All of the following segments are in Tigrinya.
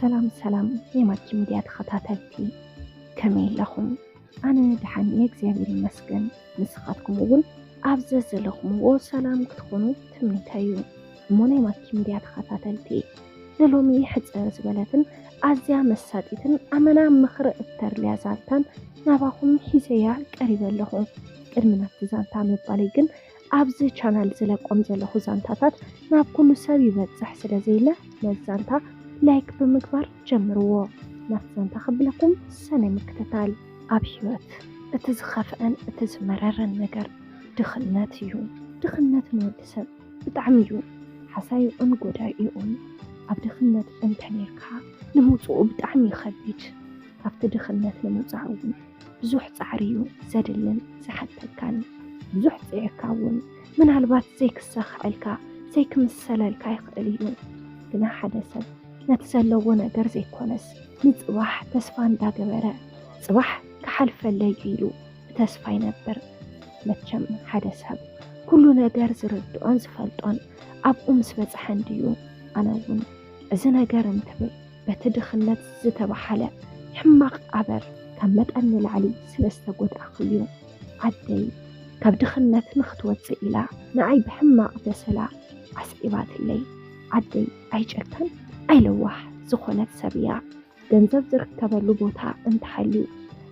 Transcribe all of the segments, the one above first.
ሰላም ሰላም ናይ ማኪ ሚድያ ተኸታተልቲ፣ ከመይ ኣለኹም? ኣነ ደሓን እየ እግዚኣብሔር ይመስገን። ንስኻትኩም እውን ኣብ ዘዘለኹምዎ ሰላም ክትኾኑ ትምኒተይ እዩ። እሞ ናይ ማኪ ሚድያ ተኸታተልቲ፣ ንሎሚ ሕፅር ዝበለትን ኣዝያ መሳጢትን ኣመና ምኽሪ እተርልያ ዛንታን ናባኹም ሒዘያ ቀሪበ ኣለኹ። ቅድሚ ናብቲ ዛንታ ምባለይ ግን ኣብዚ ቻናል ዝለቆም ዘለኹ ዛንታታት ናብ ኩሉ ሰብ ይበፅሕ ስለ ዘይለ ነዚ ዛንታ ላይክ ብምግባር ጀምርዎ። ናብቲ ዛንታ ከብለኩም ሰነ ምክትታል። ኣብ ህይወት እቲ ዝኸፍአን እቲ ዝመረረን ነገር ድኽነት እዩ። ድኽነት ንወዲ ሰብ ብጣዕሚ እዩ ሓሳይኡን ጎዳኢኡን። ኣብ ድኽነት እንተ ኔርካ ንምውፅኡ ብጣዕሚ ይኸቢድ። ካብቲ ድኽነት ንምውፃእ እውን ብዙሕ ፃዕሪ እዩ ዘድልን ዝሓተካን። ብዙሕ ፅዒርካ እውን ምናልባት ዘይክሳኸዐልካ ዘይክምሰለልካ ይኽእል እዩ። ግና ሓደ ሰብ ነቲ ዘለዎ ነገር ዘይኮነስ ንፅባሕ ተስፋ እንዳገበረ፣ ፅባሕ ክሓልፈለይ ኢሉ ብተስፋ ይነብር። መቸም ሓደ ሰብ ኩሉ ነገር ዝርድኦን ዝፈልጦን ኣብኡ ምስ በፅሐ እንድዩ። ኣነ እውን እዚ ነገር እንትብል በቲ ድኽነት ዝተባሓለ ሕማቕ ኣበር ካብ መጠን ንላዕሊ ስለ ዝተጎድኣኹ እዩ። ኣደይ ካብ ድኽነት ንኽትወፅእ ኢላ ንዓይ ብሕማቕ በሰላ ኣስዒባትለይ። ኣደይ ኣይጨካን ኣይለዋህ ዝኾነት ሰብ እያ። ገንዘብ ዝርከበሉ ቦታ እንተሃልዩ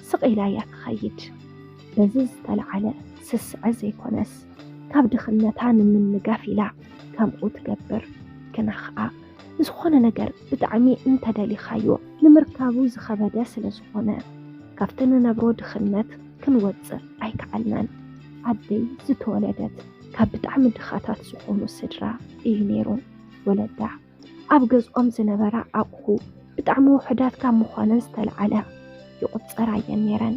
ስቕ ኢላ እያ ትኸይድ። በዚ ዝተለዓለ ስስዐ ዘይኮነስ ካብ ድኽነታ ንምንጋፍ ኢላ ከምኡ ትገብር። ግና ኸኣ ዝኾነ ነገር ብጣዕሚ እንተደሊኻዮ ንምርካቡ ዝኸበደ ስለ ዝኾነ ካብቲ ንነብሮ ድኽነት ክንወፅእ ኣይከኣልናን። ኣደይ ዝተወለደት ካብ ብጣዕሚ ድኻታት ዝኾኑ ስድራ እዩ ነይሩ። ወለዳ ኣብ ገዝኦም ዝነበራ ኣቑሑ ብጣዕሚ ውሑዳት ካብ ምዃነን ዝተለዓለ ይቑፀራ እየን ነይረን።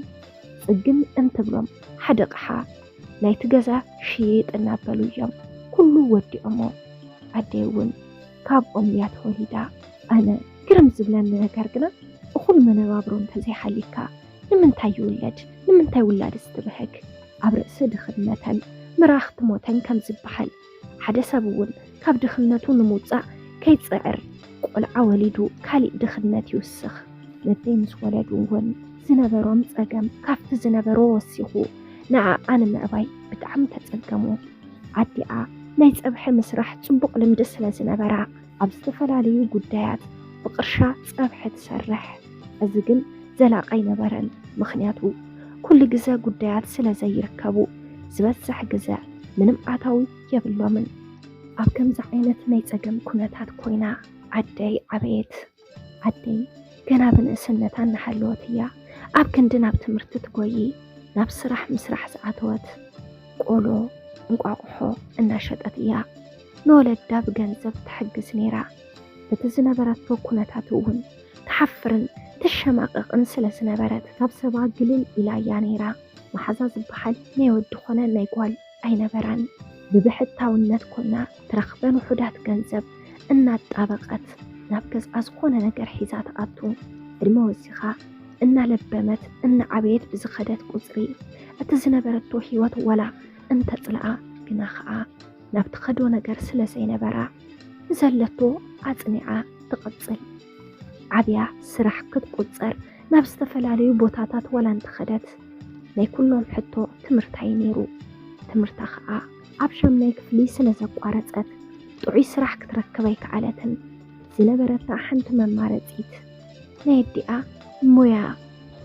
ፅግም እንትብሎም ሓደ ኣቕሓ ናይቲ ገዛ ሽይጥ እናበሉ እዮም ኩሉ ወዲኦሞ። ኣደይ እውን ካብኦም እያ ተወሊዳ። ኣነ ግርም ዝብለኒ ነገር ግና እኹል መነባብሮ እንተዘይሃልይካ ንምንታይ ይውለድ ንምንታይ ውላድስ ትብህግ? ኣብ ርእሲ ድኽነተን ምራኽ ትሞተን ከም ዝበሃል ሓደ ሰብ እውን ካብ ድኽነቱ ንምውፃእ ከይፅዕር ቆልዓ ወሊዱ ካሊእ ድኽነት ይውስኽ። ነደይ ምስ ወለዱ እውን ዝነበሮም ፀገም ካብቲ ዝነበሮ ወሲኹ ንዓኣ ንምዕባይ ብጣዕሚ ተፀገሙ። ኣዲኣ ናይ ፀብሒ ምስራሕ ፅቡቕ ልምዲ ስለ ዝነበራ ኣብ ዝተፈላለዩ ጉዳያት ብቕርሻ ፀብሒ ትሰርሕ። እዚ ግን ዘላቒ ኣይነበረን፣ ምኽንያቱ ኩሉ ግዘ ጉዳያት ስለ ዘይርከቡ ዝበዝሕ ግዘ ምንም ኣታዊ የብሎምን። ኣብ ከምዚ ዓይነት ናይ ፀገም ኩነታት ኮይና ኣደይ ዓበየት። ኣደይ ገና ብንእስነታ እናሃለወት እያ ኣብ ክንዲ ናብ ትምህርቲ ትጎዪ ናብ ስራሕ ምስራሕ ዝኣተወት። ቆሎ፣ እንቋቑሖ እናሸጠት እያ ንወለዳ ብገንዘብ ትሕግዝ ነይራ። በቲ ዝነበረቶ ኩነታት እውን ትሓፍርን ትሸማቐቕን ስለ ዝነበረት ካብ ሰባ ግልል ኢላ እያ ነይራ። መሓዛ ዝበሃል ናይ ወዲ ኮነ ናይ ጓል ኣይነበራን። ብብሕታውነት ኮይና ትረኽበን ውሑዳት ገንዘብ እናጣበቐት ናብ ገዝኣ ዝኾነ ነገር ሒዛ ትኣቱ። ዕድመ ወሲኻ እናለበመት እናዓበየት ብዝኸደት ቁፅሪ እቲ ዝነበረቶ ህይወት ዋላ እንተፅልኣ ግና ኸዓ ናብ ትኸዶ ነገር ስለ ዘይነበራ ንዘለቶ ኣፅኒዓ ትቕፅል። ዓብያ ስራሕ ክትቁፀር ናብ ዝተፈላለዩ ቦታታት ዋላ እንተኸደት ናይ ኩሎም ሕቶ ትምህርታ እዩ ነይሩ። ትምህርታ ኸዓ ኣብ ሻምናይ ክፍሊ ስለ ዘቋረፀት ጥዑይ ስራሕ ክትረክብ ኣይከኣለትን። ዝነበረታ ሓንቲ መማረፂት ናይ ኣዲኣ ሞያ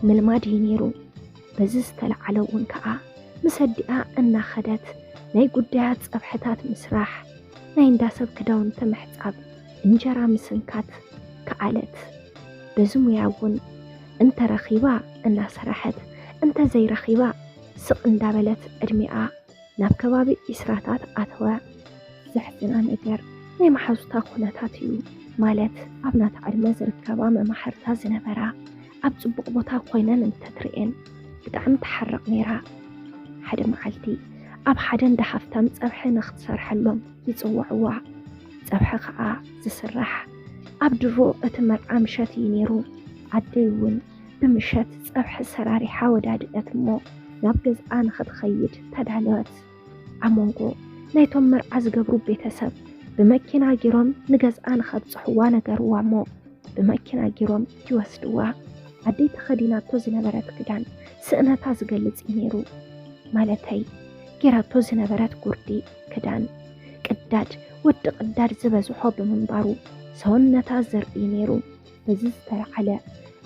ምልማድ እዩ ነይሩ። በዚ ዝተለዓለ እውን ከዓ ምስ ኣዲኣ እናኸደት ናይ ጉዳያት ፀብሕታት ምስራሕ፣ ናይ እንዳ ሰብ ክዳውንቲ ምሕፃብ፣ እንጀራ ምስንካት ከኣለት። በዚ ሙያ እውን እንተረኺባ እናሰረሐት፣ እንተዘይረኺባ ስቕ እንዳበለት ዕድሚኣ ናብ ከባቢ ዒስራታት ኣተወ። ዘሕዝና ነገር ናይ መሓዙታ ኩነታት እዩ። ማለት ኣብ ናታ ዕድመ ዝርከባ መማህርታ ዝነበራ ኣብ ፅቡቕ ቦታ ኮይነን እንተትርእየን ብጣዕሚ ትሓርቕ ነይራ። ሓደ መዓልቲ ኣብ ሓደ እንዳ ሃፍታም ፀብሒ ንክትሰርሐሎም ይፅውዕዋ። ፀብሒ ከዓ ዝስራሕ ኣብ ድሮ እቲ መርዓ ምሸት እዩ ነይሩ። ኣደይ እውን ብምሸት ፀብሒ ሰራሪሓ ወዳድኣት እሞ ናብ ገዝኣ ንክትኸይድ ተዳለወት። ኣብ መንጎ ናይቶም መርዓ ዝገብሩ ቤተሰብ ብመኪና ጌሮም ንገዝኣ ንኸብፅሕዋ ነገርዋ እሞ ብመኪና ጌሮም ይወስድዋ። ኣደይ ተኸዲናቶ ዝነበረት ክዳን ስእነታ ዝገልጽ እዩ ነይሩ። ማለተይ፣ ጌራቶ ዝነበረት ጉርዲ ክዳን ቅዳድ፣ ወዲ ቅዳድ ዝበዝሖ ብምንባሩ ሰውነታ ዘርኢ ነይሩ። በዚ ዝተለዓለ፣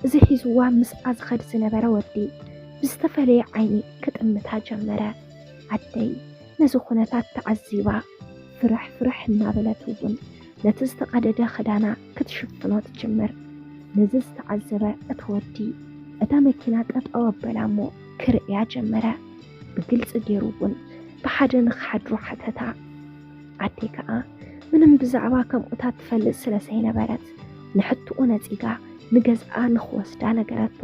እዚ ሒዝዋ ምስኣ ዝኸድ ዝነበረ ወዲ ብዝተፈለየ ዓይኒ ክጥምታ ጀመረ። ኣደይ ነዚ ኩነታት ተዓዚባ፣ ፍርሕ ፍርሕ እናበለት እውን ነቲ ዝተቐደደ ክዳና ክትሽፍኖ ትጅምር። ነዚ ዝተዓዘበ እቲ ወዲ፣ እታ መኪና ጠጠው ኣበላ እሞ ክርእያ ጀመረ። ብግልጺ ገይሩ እውን ብሓደ ንኽሓድሩ ሓተታ። ኣደይ ከኣ ምንም ብዛዕባ ከምኡታት ትፈልጥ ስለ ዘይነበረት፣ ንሕትኡ ነጺጋ ንገዝኣ ንኽወስዳ ነገረቶ።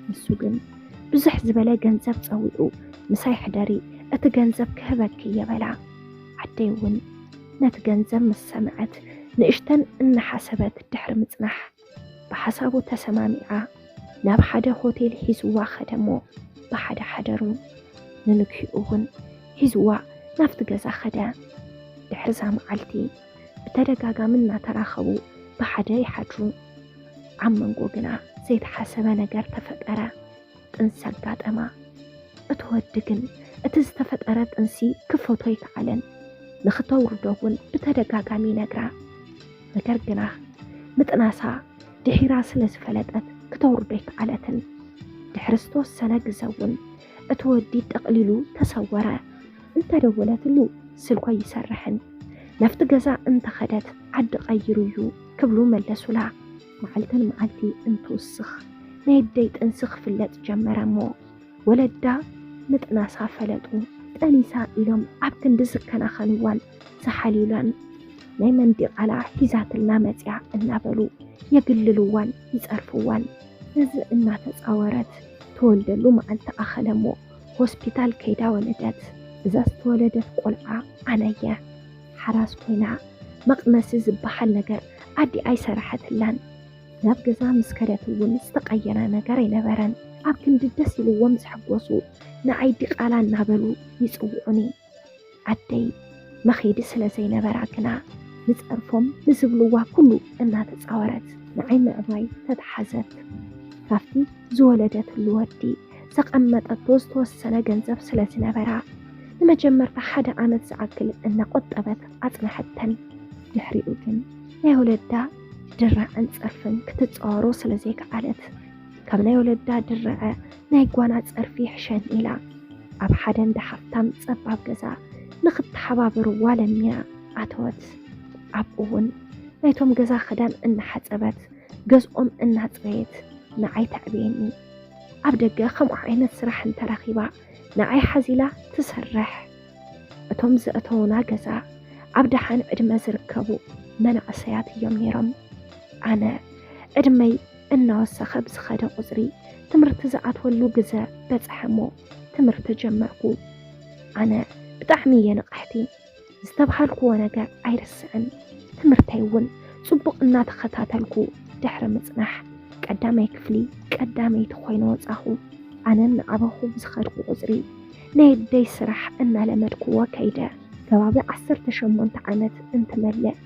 ንሱ ግን ብዙሕ ዝበለ ገንዘብ ጸዊዑ፣ "ምሳይ ሕደሪ፣ እቲ ገንዘብ ክህበኪ እየ" በላ። ኣደይ እውን ነቲ ገንዘብ ምስ ሰምዐት፣ ንእሽተን እናሓሰበት ድሕሪ ምጽናሕ፣ ብሓሳቡ ተሰማሚዓ ናብ ሓደ ሆቴል ሒዝዋ ኸደ እሞ ብሓደ ሓደሩ። ንንግሂኡ እውን ሒዝዋ ናብቲ ገዛ ኸደ። ድሕሪ እዛ መዓልቲ ብተደጋጋሚ እናተራኸቡ ብሓደ ይሓድሩ። ኣብ መንጎ ግና ዘይተሓሰበ ነገር ተፈጠረ። ጥንሲ ኣጋጠማ። እቲ ወዲ ግን እቲ ዝተፈጠረ ጥንሲ ክፈቶ ኣይከኣለን። ንኽተውርዶ እውን ብተደጋጋሚ ይነግራ። ነገር ግና ምጥናሳ ድሒራ ስለ ዝፈለጠት ክተውርዶ ኣይከኣለትን። ድሕሪ ዝተወሰነ ግዘ እውን እቲ ወዲ ጠቕሊሉ ተሰወረ። እንተደወለትሉ ስልኩ ኣይሰርሕን። ናብቲ ገዛ እንተኸደት ዓዲ ቀይሩ እዩ ክብሉ መለሱላ። መዓልትን መዓልቲ እንትውስኽ ናይ ኣደይ ጥንሲ ክፍለጥ ጀመረ እሞ ወለዳ ምጥናሳ ፈለጡ። ጠኒሳ ኢሎም ኣብ ክንዲ ዝከናኸንዋን ዝሓልዩላን ናይ መን ዲቓላ ሒዛትልና መጽያ እናበሉ የግልልዋን ይጸርፍዋን። ነዚ እናተጻወረት ተወልደሉ መዓልቲ ኣኸለ እሞ ሆስፒታል ከይዳ ወለደት። እዛ ዝተወለደት ቆልዓ ኣነየ። ሓራስ ኮይና መቕመሲ ዝበሃል ነገር ኣዲ ኣይሰራሐትላን። ናብ ገዛ ምስ ከደት እውን ዝተቐየረ ነገር ኣይነበረን። ኣብ ክንዲ ደስ ኢልዎም ዝሕጎሱ ንዓይ ዲቓላ እናበሉ ይጽውዑኒ። ኣደይ መኼዲ ስለ ዘይነበራ ግና ንጸርፎም ንዝብልዋ ኩሉ እናተጻወረት ንዓይ ምዕባይ ተተሓዘት። ካብቲ ዝወለደትሉ ወዲ ዘቐመጠቶ ዝተወሰነ ገንዘብ ስለ ዝነበራ ንመጀመርታ ሓደ ዓመት ዝኣክል እናቖጠበት ኣጽንሐተን። ድሕሪኡ ግን ናይ ወለዳ ድራዕን ጸርፍን ክትጻወሮ ስለ ዘይከኣለት ካብ ናይ ወለዳ ድርዐ ናይ ጓና ጸርፊ ይሕሸኒ ኢላ ኣብ ሓደ እንዳ ሃፍታም ጸባብ ገዛ ንኽተሓባበርዋ ለሚና ኣተወት። ኣብኡ እውን ናይቶም ገዛ ክዳን እናሓጸበት ገዝኦም እናጽረየት ንዓይ ተዕብየኒ። ኣብ ደገ ከምኡ ዓይነት ስራሕ እንተረኺባ ንዓይ ሓዚላ ትሰርሕ። እቶም ዘእተዉና ገዛ ኣብ ደሓን ዕድመ ዝርከቡ መናእሰያት እዮም ነይሮም። ኣነ ዕድመይ እናወሰኸ ብዝኸደ ቁጽሪ ትምህርቲ ዝኣትወሉ ግዘ በጽሐ እሞ ትምህርቲ ጀመርኩ። ኣነ ብጣዕሚ እየ ንቕሕቲ። ዝተብሃልክዎ ነገር ኣይርስዕን። ትምህርተይ እውን ጽቡቕ እናተኸታተልኩ ድሕሪ ምጽናሕ ቀዳማይ ክፍሊ ቀዳመይቲ ኮይነ ወጻኹ። ኣነ እናዓበኹ ብዝኸድኩ ቁጽሪ ናይ ኣደይ ስራሕ እናለመድክዎ ከይደ። ከባቢ ዓሰርተ ሸሞንተ ዓመት እንትመልእ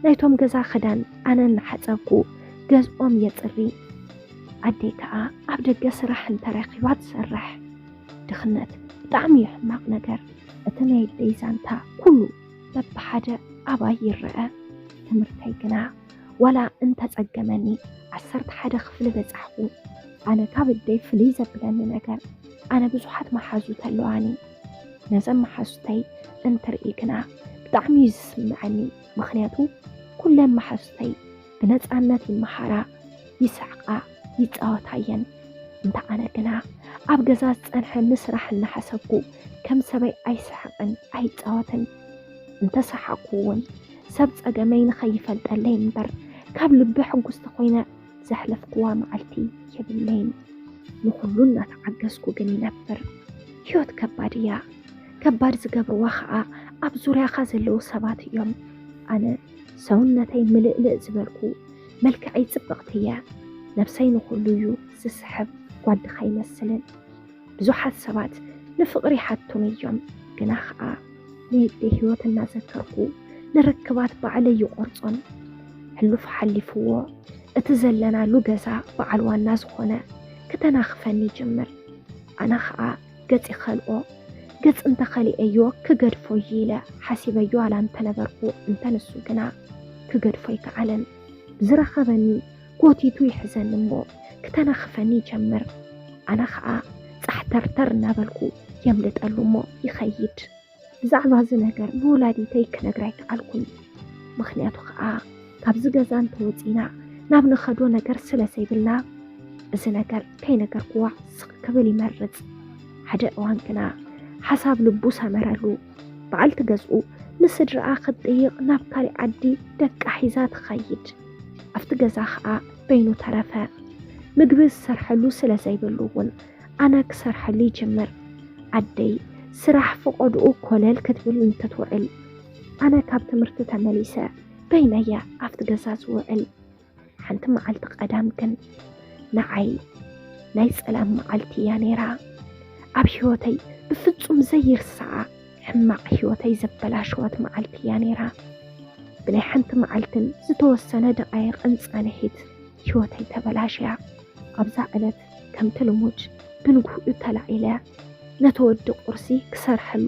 ናይቶም ገዛ ክዳን ኣነ እናሓጸብኩ ገዝኦም የጽሪ። ኣደይ ከኣ ኣብ ደገ ስራሕ እንተረኺባ ትሰርሕ። ድኽነት ብጣዕሚ እዩ ሕማቕ ነገር። እቲ ናይ ኣደይ ዛንታ ኩሉ በብሓደ ኣባይ ይረአ። ትምህርተይ ግና ዋላ እንተጸገመኒ ዓሰርተ ሓደ ክፍሊ በጻሕኩ። ኣነ ካብ ኣደይ ፍልይ ዘብለኒ ነገር ኣነ ብዙሓት መሓዙት ኣለዋኒ። ነዘን መሓዙተይ እንትርኢ ግና ብጣዕሚ እዩ ዝስምዐኒ። ምኽንያቱ ኩለን መሓዙተይ ብነጻነት ይመሃራ፣ ይስሕቓ፣ ይጻወታ እየን። እንተ ኣነ ግና ኣብ ገዛ ዝጸንሐኒ ስራሕ እናሓሰብኩ ከም ሰበይ ኣይስሕቕን ኣይጻወትን። እንተ ሰሓቕኩ እውን ሰብ ጸገመይ ንኸይፈልጠለይ እምበር ካብ ልቢ ሕጉስቲ ኮይነ ዘሕለፍክዋ መዓልቲ የብለይን። ንኹሉ እናተዓገስኩ ግን ይነብር። ህይወት ከባድ እያ። ከባድ ዝገብርዋ ኸኣ ኣብ ዙርያኻ ዘለዉ ሰባት እዮም። ኣነ ሰውነተይ ምልእልእ ዝበልኩ፣ መልክዐይ ጽብቕቲ እየ። ነብሰይ ንኹሉ እዩ ዝስሕብ፣ ጓድኻ ኣይመስልን። ብዙሓት ሰባት ንፍቕሪ ይሓቱኒ እዮም፣ ግና ኸኣ ናይ ኣደይ ህይወት እናዘከርኩ ንርክባት ባዕለይ ይቖርጾን። ሕሉፍ ሓሊፍዎ፣ እቲ ዘለናሉ ገዛ በዓል ዋና ዝኾነ ክተናኽፈኒ ይጅምር። ኣነ ኸኣ ገጽ ይኸልኦ። ገጽ እንተኸሊኤዮ ክገድፎ እዩ ኢለ ሓሲበዮ ዋላ እንተነበርኩ፣ እንተ ንሱ ግና ክገድፎ ኣይከኣለን። ብዝረኸበኒ ጎቲቱ ይሕዘኒ እሞ ክተናኽፈኒ ይጀምር። ኣነ ኸኣ ጻሕተርተር እናበልኩ የምልጠሉ እሞ ይኸይድ። ብዛዕባ እዚ ነገር ንወላዲተይ ክነግራ ኣይከኣልኩን። ምኽንያቱ ኸኣ ካብዚ ገዛ እንተወጺና ናብ ንኸዶ ነገር ስለ ዘይብልና፣ እዚ ነገር ከይነገርክዋ ስቕ ክብል ይመርጽ። ሓደ እዋን ግና ሓሳብ ልቡ ሰመረሉ። በዓልቲ ገዝኡ ንስድራኣ ክትጥይቕ ናብ ካሊእ ዓዲ ደቃ ሒዛ ትኸይድ። ኣብቲ ገዛ ኸኣ በይኑ ተረፈ። ምግቢ ዝሰርሐሉ ስለ ዘይብሉ እውን ኣነ ክሰርሐሉ ይጅምር። ኣደይ ስራሕ ፈቐድኡ ኮለል ክትብል እንትትውዕል፣ ኣነ ካብ ትምህርቲ ተመሊሰ በይነየ ኣብቲ ገዛ ዝውዕል። ሓንቲ መዓልቲ ቀዳም ግን ንዓይ ናይ ጸላም መዓልቲ እያ ነይራ። ኣብ ህይወተይ ብፍጹም ዘይርስዓ ሕማቕ ህይወተይ ዘበላሸወት መዓልቲ እያ ነይራ። ብናይ ሓንቲ መዓልትን ዝተወሰነ ደቓይቕን ጻንሒት ህይወተይ ተበላሽያ። ኣብዛ ዕለት ከምቲ ልሙድ ብንግህኡ ተላዒለ ነቲ ወዲ ቁርሲ ክሰርሐሉ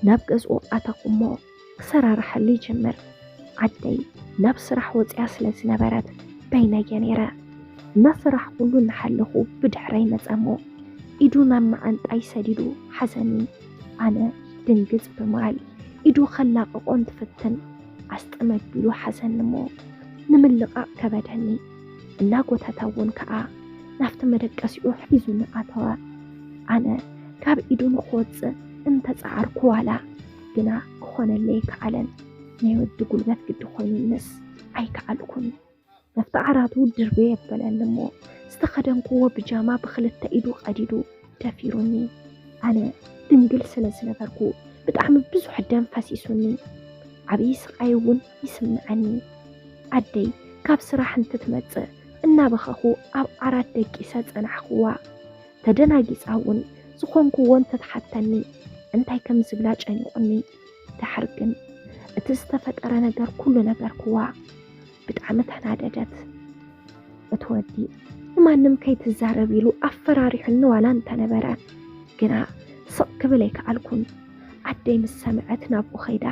ናብ ገዝኡ ኣተኹ እሞ ክሰራርሐሉ ይጅምር። ዓደይ ናብ ስራሕ ወፂኣ ስለ ዝነበረት በይነየ ነይረ። እናሰራሕኩሉ እናሓለኹ ብድሕረይ መፀ እሞ ኢዱ ናብ መዓንጣይ ሰዲዱ ሓዘኒ። ኣነ ድንግፅ ብምባል ኢዱ ከላቕቖ እንትፍትን ኣስጥም ኣቢሉ ሓዘኒ እሞ ንምልቓቕ ከበደኒ። እናጎተተ እውን ከዓ ናብቲ መደቀሲኡ ሒዙኒ ኣተወ። ኣነ ካብ ኢዱ ንክወፅእ እንተፀዓርኩ ዋላ ግና ክኾነለይ ኣይከኣለን። ናይ ወዲ ጉልበት ግዲ ኮይኑንስ ኣይከኣልኩን። ናብቲ ዓራቱ ድርበይ የበለኒ እሞ ዝተኸደንክዎ ብጃማ ብኽልተ ኢዱ ቀዲዱ ደፊሩኒ። ኣነ ድንግል ስለ ዝነበርኩ ብጣዕሚ ብዙሕ ደም ፈሲሱኒ። ዓብዪ ስቓይ እውን ይስምዐኒ። ኣደይ ካብ ስራሕ እንትትመጽእ እናበኸኹ ኣብ ዓራት ደቂሰ ጸናሕክዋ። ተደናጊጻ እውን ዝኾንክዎ እንተትሓተኒ እንታይ ከም ዝብላ ጨኒቑኒ። ደሓር ግን እቲ ዝተፈጠረ ነገር ኩሉ ነገርክዋ። ብጣዕሚ ተናደደት። እቲ ወዲ ንማንም ከይትዛረብ ኢሉ ኣፈራሪሑኒ ዋላ እንተነበረ ግና ስቕ ክብል ኣይከኣልኩን። ኣደይ ምስ ሰምዐት ናብኡ ከይዳ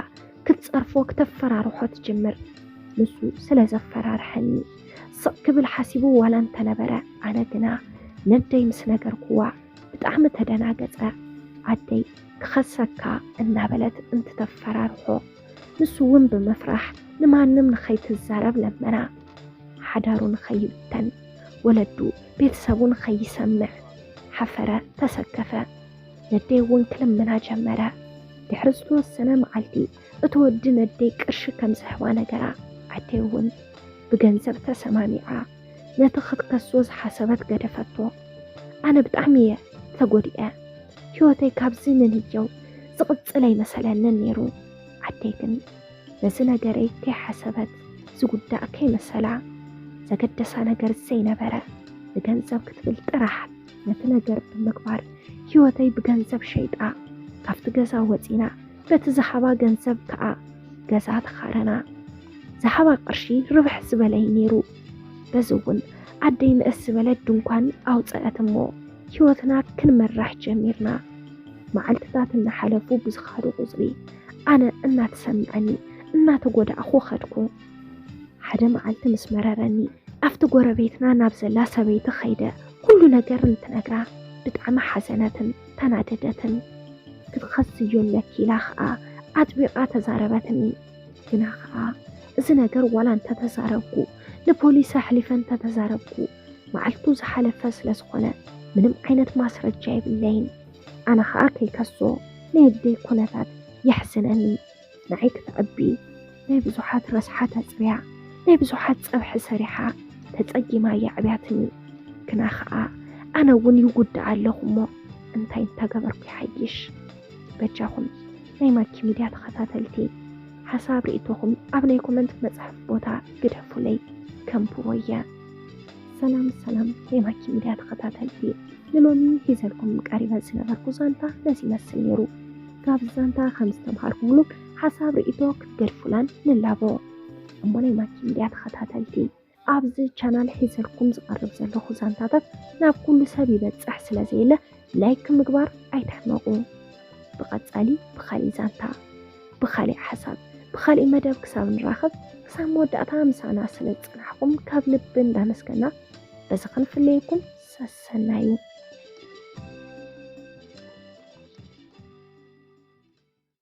ክትጸርፎ ክተፈራርሖ ትጅምር። ንሱ ስለ ዘፈራርሐኒ ስቕ ክብል ሓሲቡ ዋላ እንተነበረ ኣነ ግና ነደይ ምስ ነገርክዋ ብጣዕሚ ተደናገጸ። ኣደይ ክኸሰካ እናበለት እንትተፈራርሖ ንሱ እውን ብምፍራሕ ንማንም ንኸይትዛረብ ለመና። ሓዳሩ ንኸይብተን ወለዱ ቤተሰቡ ንኸይሰምዕ ሓፈረ፣ ተሰከፈ። ነደይ እውን ክልምና ጀመረ። ድሕሪ ዝተወሰነ መዓልቲ እቲ ወዲ ነደይ ቅርሺ ከም ዝህባ ነገራ። ኣደይ እውን ብገንዘብ ተሰማሚዓ ነቲ ክትከሶ ዝሓሰበት ገደፈቶ። ኣነ ብጣዕሚ እየ ተጎዲኤ። ህይወተይ ካብዚ ንንየው ዝቕጽል ኣይመሰለንን ነይሩ። ኣደይ ግን ነዚ ነገረይ ከይሓሰበት ዝጉዳእ ከይመሰላ ዘገደሳ ነገር ዘይነበረ ንገንዘብ ክትብል ጥራሕ ነቲ ነገር ብምግባር ህይወተይ ብገንዘብ ሸይጣ ካብቲ ገዛ ወጺና በቲ ዝሃባ ገንዘብ ከኣ ገዛ ተኻረና። ዝሃባ ቅርሺ ርብሕ ዝበለይ ነይሩ። በዚ እውን ኣደይ ንእስ ዝበለት ድንኳን ኣውፀአት እሞ ህይወትና ክንመራሕ ጀሚርና። መዓልትታት እናሓለፉ ብዝኸዱ ቁፅሪ ኣነ እናተሰምዐኒ እናተጎዳእኹ ኸድኩ። ሓደ መዓልቲ ምስ መረረኒ ኣብቲ ጎረቤትና ናብ ዘላ ሰበይቲ ኸይደ ኩሉ ነገር እንትነግራ ብጣዕሚ ሓዘነትን ተናደደትን። ክትኸስዮ ኣለኪ ኢላ ኸኣ ኣጥቢቓ ተዛረበትኒ። ግና ኸኣ እዚ ነገር ዋላ እንተተዛረብኩ ንፖሊስ ኣሕሊፈ እንተተዛረብኩ መዓልቱ ዝሓለፈ ስለ ዝኾነ ምንም ዓይነት ማስረጃ የብለይን። ኣነ ኸኣ ከይከሶ ናይ ኣደይ ኩነታት የሕዝነኒ። ንዓይ ክትዕቢ ናይ ብዙሓት ረስሓት ኣፅርያ ናይ ብዙሓት ፀብሒ ሰሪሓ ተፀጊማ የዕብያትኒ። ግና ኸኣ ኣነ እውን ይጉዳእ ኣለኹ እሞ እንታይ እንተገበርኩ ይሓይሽ? በጃኹም ናይ ማኪ ሚድያ ተኸታተልቲ ሓሳብ ርእይቶኹም ኣብ ናይ ኮመንት መፅሓፍ ቦታ ግደፉለይ፣ ከንብቦ እየ። ሰላም ሰላም ናይ ማኪ ሚድያ ተኸታተልቲ፣ ንሎሚ ሒዘልኩም ቀሪበ ዝነበርኩ ዛንታ ነዚ ይመስል ነይሩ። ካብ ዛንታ ከም ዝተምሃርኩምሉ ሓሳብ ርእይቶ ክትገድፉላን ንላቦ። እሞ ናይ ማኪ ሚድያ ተኸታተልቲ ኣብዚ ቻናል ሒዘልኩም ዝቐርብ ዘለኹ ዛንታታት ናብ ኩሉ ሰብ ይበጽሕ ስለ ዘየለ፣ ላይክ ምግባር ኣይትሕመቑ። ብቐጻሊ ብኻሊእ ዛንታ፣ ብኻሊእ ሓሳብ፣ ብኻሊእ መደብ ክሳብ ንራኸብ፣ ክሳብ መወዳእታ ምሳና ስለ ዝጸናሕኩም ካብ ልቢ እንዳመስገና፣ በዚ ክንፍለየኩም ሰሰናዩ።